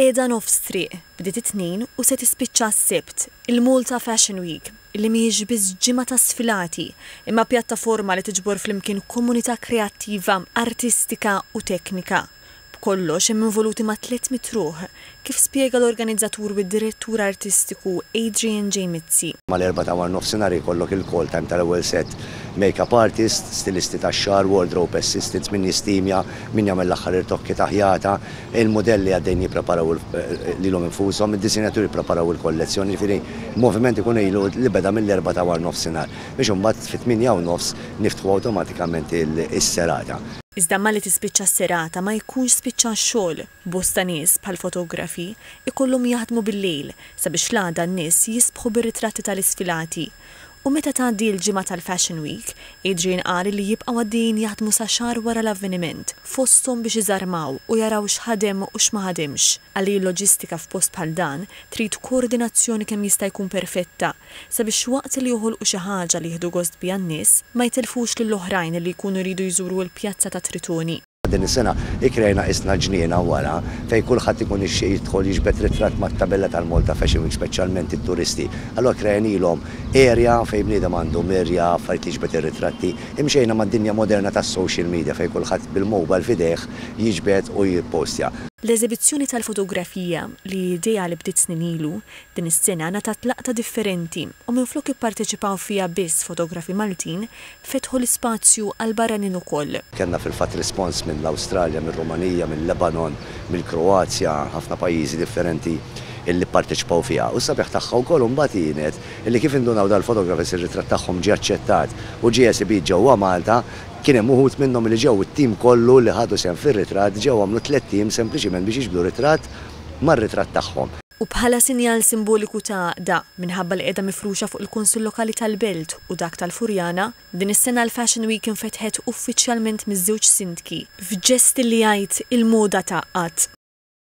Qiegħda nofs triq, bdiet it-Tnejn u se tispiċċa s-Sibt, il-Malta Fashion Week, li mhijiex biss ġimgħa ta' sfilati, imma pjattaforma li tiġbor flimkien komunità kreattiva, artistika u teknika. B'kollox hemm involuti ma' 300 ruħ, kif spjega l-organizzatur u d-direttur artistiku Adrian J. Mizzi. Mal-4 ta' waranofsinhar jkollok il-call time tal-ewwel set make-up artist, stilisti tax-xagħar, wardrobe assistants, min jistimja, min jagħmel l-aħħar irtokki ta' ħjata, il-modelli għaddejn jippreparaw lilhom infushom, id-disinjaturi jippreparaw il-kollezzjoni, jiġifieri moviment ikun ilu li beda mill-4 ta' waranofsinhar biex imbagħad fit-8:30 niftħu awtomatikament is-serata. Iżda malli tispiċċa s-serata ma jkunx spiċċa x-xogħol. Bosta nies, bħal fotografi, ikollhom jaħdmu bil-lejl sabiex l-għada n-nies jisbħu bir-ritratti tal-isfilati. U meta tgħaddi l-ġimgħa tal-Fashion Week, Adrian qal li jibqgħu għaddejjin jaħdmu sa xahar wara l-avveniment, fosthom biex iżarmaw u jaraw x'ħadem u x'ma ħadimx. Qal li l-loġistika f'post bħal dan trid koordinazzjoni kemm jista' jkun perfetta sabiex waqt li joħolqu xi ħaġa li jieħdu gost biha n-nies, ma jtelfux lill-oħrajn li jkunu jridu jżuru l-Pjazza ta' Tritoni. Din is-sena ikkrejna qisna ġniena wara fejn kulħadd ikun ixtieq jidħol jiġbed ritratt mat-tabella tal-Malta Fashion Week speċjalment it-turisti. Allura krejnilhom area fejn bniedem għandu mirja, affarijiet li jiġbed ir-ritratti. Imxejna mad-dinja moderna tas-social media fejn kulħadd bil-mobile f'idejh jiġbed u jippostja. L-eżebizzjoni tal-fotografija, li hi idea li bdiet snin ilu, din is-sena ngħatat laqta differenti u minflok ipparteċipaw fiha biss fotografi Maltin, fetħu l-ispazju għall-barranin ukoll. Kellna fil-fatt rispons mill-Awstralja, mir-Rumanija, mil-Lebanon, mill-Kroazja, ħafna pajjiżi differenti illi pparteċipaw fiha. U s-sabiħ tagħha wkoll imbagħad kienet illi kif indunaw dal-photographers ir-ritratt tagħhom ġie aċċettat u ġie esibit ġewwa Malta, kien hemm uħud minnhom li ġew it-tim kollu li ħadu sehem fir-ritratt ġew għamlu tlett ijiem sempliċiment biex jiġbdu ritratt mar-ritratt tagħhom. U bħala sinjal simboliku ta' għaqda, minħabba li qiegħda mifruxa fuq il-Kunsill Lokali tal-Belt u dak tal-Furjana, din is-sena l-Fashion Week infetħet uffiċjalment miż-żewġ sindki, f'ġest li jgħid il-moda tgħaqqad.